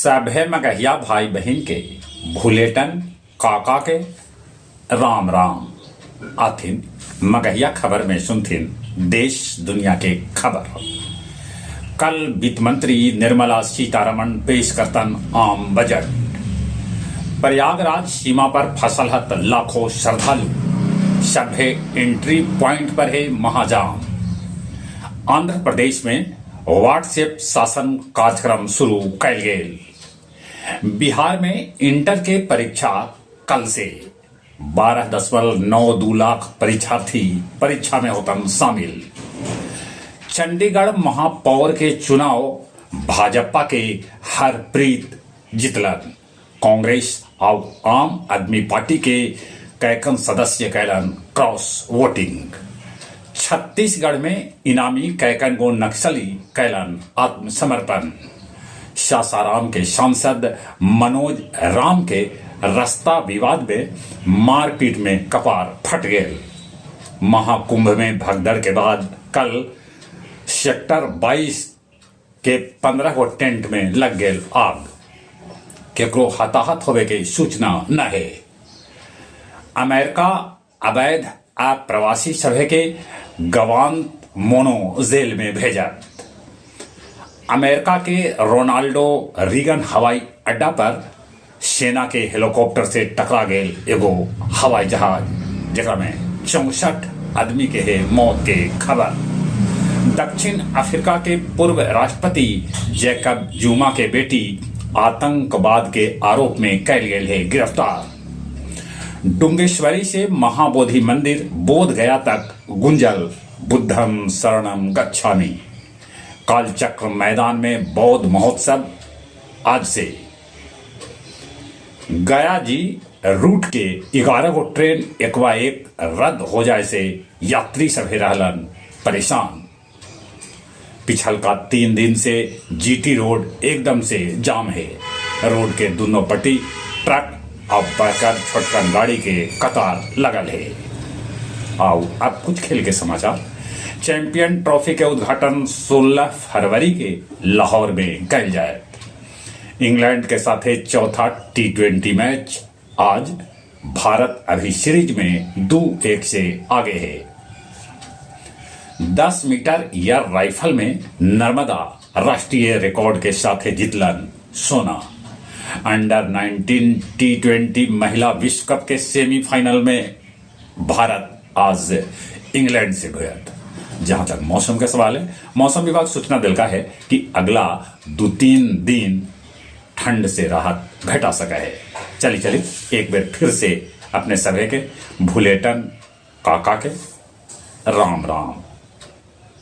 सभे मगहिया भाई बहिन के भुलेटन काका के राम राम। आथिन मगहिया खबर में सुनथिन देश दुनिया के खबर। कल वित्त मंत्री निर्मला सीतारमण पेश करतन आम बजट। प्रयागराज सीमा पर फंसल हत लाखों श्रद्धालु, सभे एंट्री पॉइंट पर हे महाजाम। आंध्र प्रदेश में व्हाट्सएप शासन कार्यक्रम शुरू कैल गेल। बिहार में इंटर के परीक्षा कल से 12.92 लाख परीक्षार्थी परीक्षा में होतन शामिल। चंडीगढ़ महापौर के चुनाव भाजपा के हरप्रीत जितलन। कांग्रेस आउ आम आदमी पार्टी के कैकन सदस्य कैलन क्रॉस वोटिंग। छत्तीसगढ़ में इनामी कैकन गो नक्सली कैलन आत्मसमर्पण। सासाराम के सांसद मनोज राम के रास्ता विवाद में मारपीट में कपार फट गेल। महाकुंभ में भगदड़ के बाद कल सेक्टर 22 के 15 गो टेंट में लग गेल आग। केकरो हताहत होवे के सूचना न हे। अमेरिका अवैध आप्रवासी सभे के गवांत मोनो जेल में भेजत। अमेरिका के रोनाल्डो रीगन हवाई अड्डा पर सेना के हेलीकॉप्टर से टकरा गेल एगो हवाई जहाज, जेकरा में 64 आदमी के हे मौत के खबर। दक्षिण अफ्रीका के पूर्व राष्ट्रपति जैकब जुमा के बेटी आतंकवाद के आरोप में कैल गेल है गिरफ्तार। डुंगेश्वरी से महाबोधि मंदिर बोध गया तक गुंजल बुद्धम शरणम गच्छामि। कालचक्र मैदान में बौद्ध महोत्सव आज से। गया जी रूट के 11 गो ट्रेन एकवा एक रद्द हो जाए से यात्री सभे रहलन परेशान। पिछल का 3 दिन से जीटी रोड एकदम से जाम है। रोड के दोनों पट्टी ट्रक और बड़कर छोटकन गाड़ी के कतार लगल है। आओ अब कुछ खेल के समाचार। चैंपियन ट्रॉफी के उद्घाटन 16 फरवरी के लाहौर में कैल जाए। इंग्लैंड के साथे चौथा टी20 मैच आज। भारत अभी सीरीज में 2-1 से आगे है। 10 मीटर एयर राइफल में नर्मदा राष्ट्रीय रिकॉर्ड के साथे जितलन सोना। अंडर 19 टी20 महिला विश्व कप के सेमीफाइनल में भारत आज इंग्लैंड से भिड़त। जहां तक मौसम का सवाल है, मौसम विभाग सूचना दिलका है कि अगला 2-3 दिन ठंड से राहत घटा सका है। चली चली एक बार फिर से अपने सभे के भुलेटन काका के राम राम।